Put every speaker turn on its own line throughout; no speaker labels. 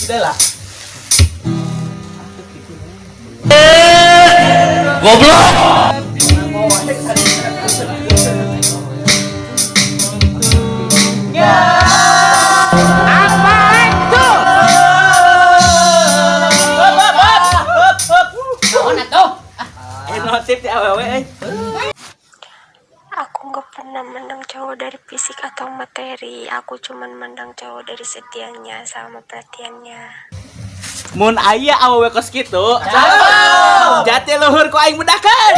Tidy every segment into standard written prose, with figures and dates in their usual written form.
Udah lah.
Goblok.
Naon atuh?
Eh, notif di awewe euy.
Aku nggak pernah mandang cowok dari fisik atau materi. Aku cuman mandang cowok dari setianya sama perhatiannya.
Mun aya awewe kos kitu, jati luhur ku aing bedakeun.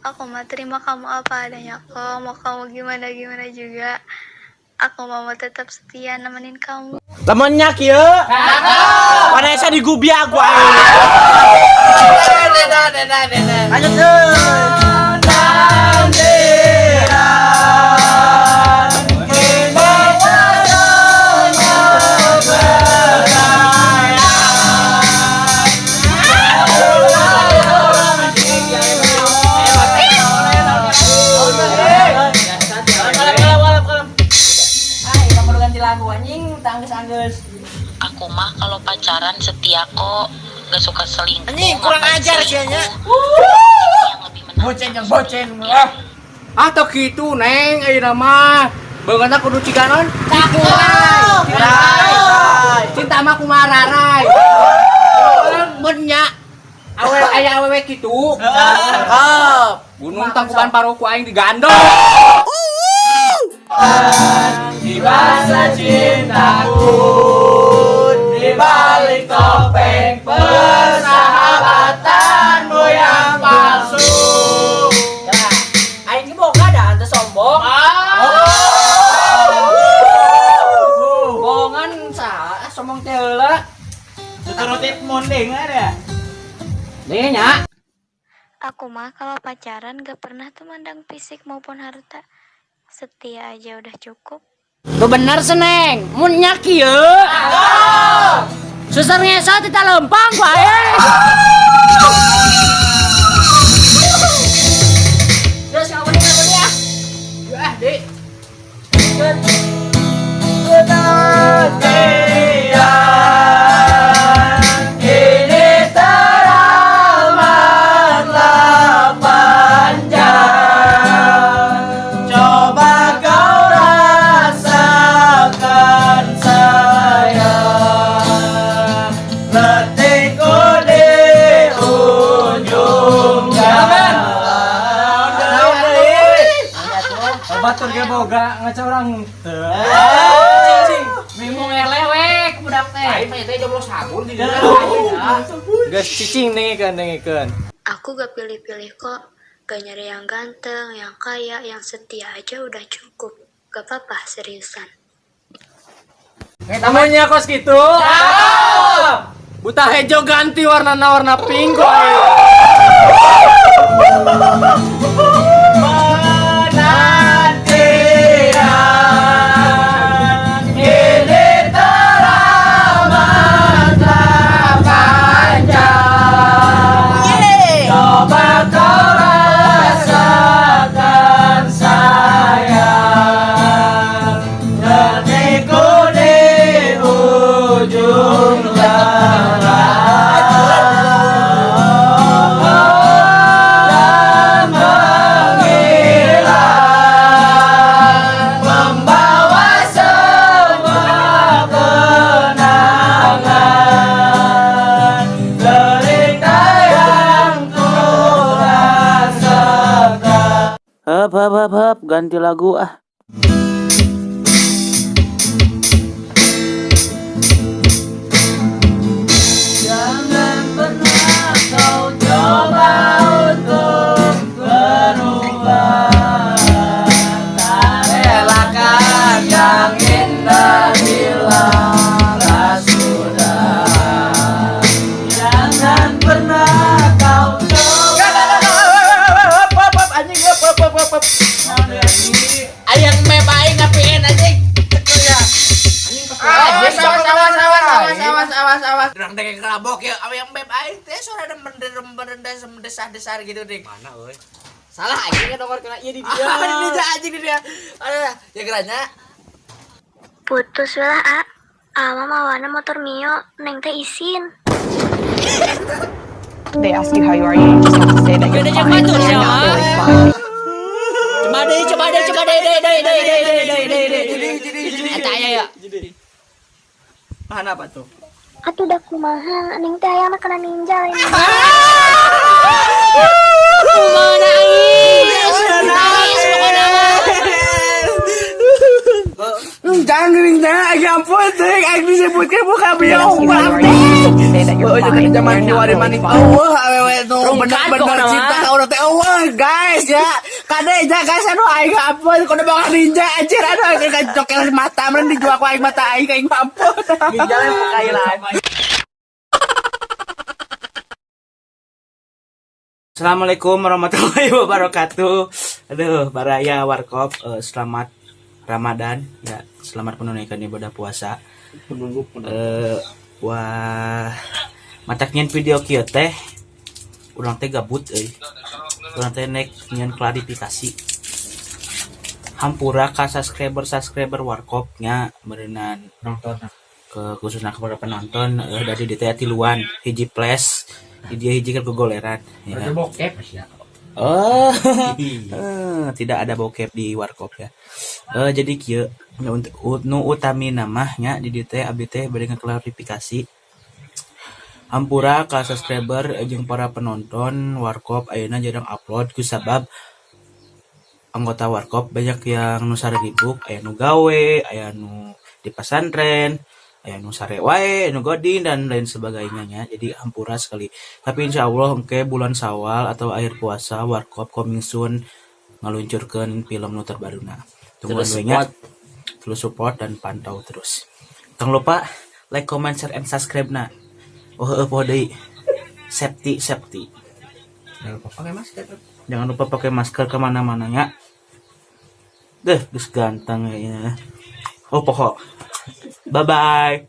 Aku mah terima kamu apa adanya kok. Mau kamu gimana-gimana juga. Aku mau tetap setia nemenin kamu.
Lamun nya kieu. Panesa digubiak ku aing. Lanjut euy.
Ah, kita perlu ganti lagu anjing, tangges-angges.
Aku mah kalau pacaran setia kok, gak suka selingkuh.
Anjing, kurang
Ngapain
ajar
selingkuh?
sianya.
Yang lebih menarik
Bocen yang bocen.
ya.
Ah.
Ah teu kitu Neng ayeuna mah. Beungeutna kudu ciga naon? Cikuray. Cinta mah kumararay. Mun nya awe aya awewe kitu.
Cakep.
Gunung Tangkuban Parahu ku aing digandong.
Di masa cintaku, di balik topeng persahabatanmu yang palsu.
Ya, aing ge boga da teu sombong. Bohongan saha sombong teh heula.
Tuturutip munding ada.
Nih nya.
Aku mah kalau pacaran gak pernah tuh mandang fisik maupun harta. Setia aja udah cukup.
Tuh bener seneng, mun nya kieu. Susah ngesot kita lempang ku aing. Terus kamu nih kamu nih ah.
Ah, Dik.
Ini teramatlah panjang. Coba kau rasakan sayang, letihku di ujung jalan.
Batur ge boga ngaca urang teu.
Mimo ngeleh we ku budak teh.
Aing mah teh jomblo sabun di dieu. Geus cicing dengekeun dengekeun.
Aku gak pilih-pilih kok. Gak nyari yang ganteng, yang kaya, yang setia aja udah cukup. Gak apa-apa, seriusan.
Lamun nya kos kitu. Buta hejo ganti warnana warna pink ku aing.
Penantian ini teramatlah panjang. Coba kau rasakan sayang, letihku di ujung jalan. Dan menghilang, membawa semua kenangan, derita yang ku rasakan.
Hep hep hep hep, ganti lagu ah.
Jangan pernah kau coba untuk berubah. Tak relakan yang indah bila sudah. Jangan pernah kau coba. Anjing, hop, hop, hop, hop.
Ayang mep aing ngapien anjing.
Urang dek kerabok ya, awe yang beb aing teh suara ada mendesah-desar gitu ding.
Mana euy?
Salah aing dongor kena ieu di dia.
Ah, di dia anjing di dia. Ada ya geranya.
Putus lah, A. Ama mawana motor Mio, Neng teh isin.
They ask you how you are, you just have to say that you're
Gede
fine.
jeung batur
You're
sia.
not really fine.
Coba deui, coba deui, coba deui, deui, deui, deui, deui, deui, deui, deui, deui. Eta aya ya.
Mana apa tuh?
Atuh dah kumaha, Neng teh hayangna kena ninja ini.
Kumaha nangis. Nangis pokoknya mah.
Jangan geuning teh, aing ampun teh, aing disebutkeun buka
They ask
biong
you how you are, you just have to say that you're
Oh, jadi
fine.
zaman
You're not
kiwari
really
maning
fine.
eueuh awewe nu
Rungkat
bener-bener
pokona
cinta
mah.
ka urang teh eueuh guys ya. Kade ja guys, aduh aing ampun kudu boga ninja anjir, aduh aing kacokel mata meureun dijual ku aing mata aing, aing ampun.
Ninja lain pakai lain. Assalamualaikum warahmatullahi wabarakatuh. Aduh, baraya Warkop, selamat Ramadan ya, selamat menunaikan ibadah puasa. Wah, matak nyieun video kieu teh urang teh gabut euy. Urang teh nek nyieun klarifikasi. Hampura ka subscriber-subscriber Warkop nya meureunan
Nonton.
Ke khususnya kepada penonton, dari di teh tiluan, hiji flash di dia, hiji kan kegoleran ya.
Bokep ya.
Oh, tidak ada bokep di Warkop ya. Jadi kieu nu nu utami namanya di dieu teh abdi teh bade ngaklarifikasi. Hampura ka subscriber jeung para penonton Warkop, ayeuna jarang upload ku sabab anggota Warkop banyak yang nu saribuk, aya nu gawe, aya nu di pasantren, aya nu sare wae, nu godin dan lain sebagainya nya. Jadi hampura sekali. Tapi insya Allah engke bulan Sawal atau akhir puasa Warkop coming soon ngaluncurkeun film nu terbaruna. Tungguan
Terus
we nya. Terus support dan pantau terus. Jangan lupa like, comment, share, and subscribe na. Oh, heueuh, poho deui. Safety, safety.
Jangan lupa pakai masker.
Jangan lupa pakai masker kemana-mana ya. Deh, geus ganteng ya. Oh, pokok. Bye bye.